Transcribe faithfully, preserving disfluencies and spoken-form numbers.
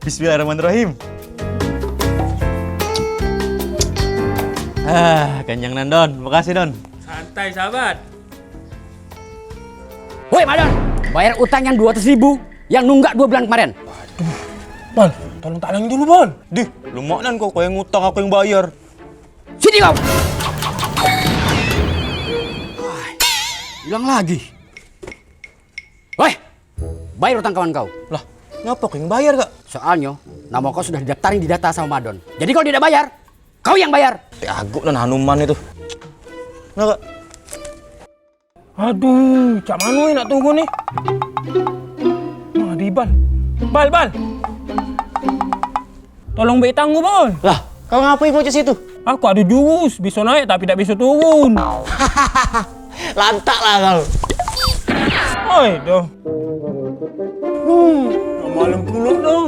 Bismillahirrahmanirrahim. Ah, kenyang nan, Don. Makasih, Don. Santai, sahabat. Woi, Madon, bayar utang yang dua ratus ribu yang nunggak dua bulan kemarin. Bal, tolong talangi dulu, Bal. Dih, lemak nan kau, kau yang ngutang, aku yang bayar. Sini kau. Hilang lagi. Woi, bayar utang kawan kau. Lah, ngapa kau yang bayar, Kak? Soalnya, nama kau sudah didaftarin di data sama Madon. Jadi kalau dia tidak bayar, kau yang bayar. Tek aguk nan Hanuman itu. Nah, Kak. Aduh, cak mano nak tunggu ni? Nah, di Bal. Bal, Bal. Tolong beri tangguh, Bal. Lah, kau ngapain bocah situ? Aku ada jurus, bisa naik tapi tak bisa turun. Lantak lah kau. Oi, doh. Hmm, malam pulut doh.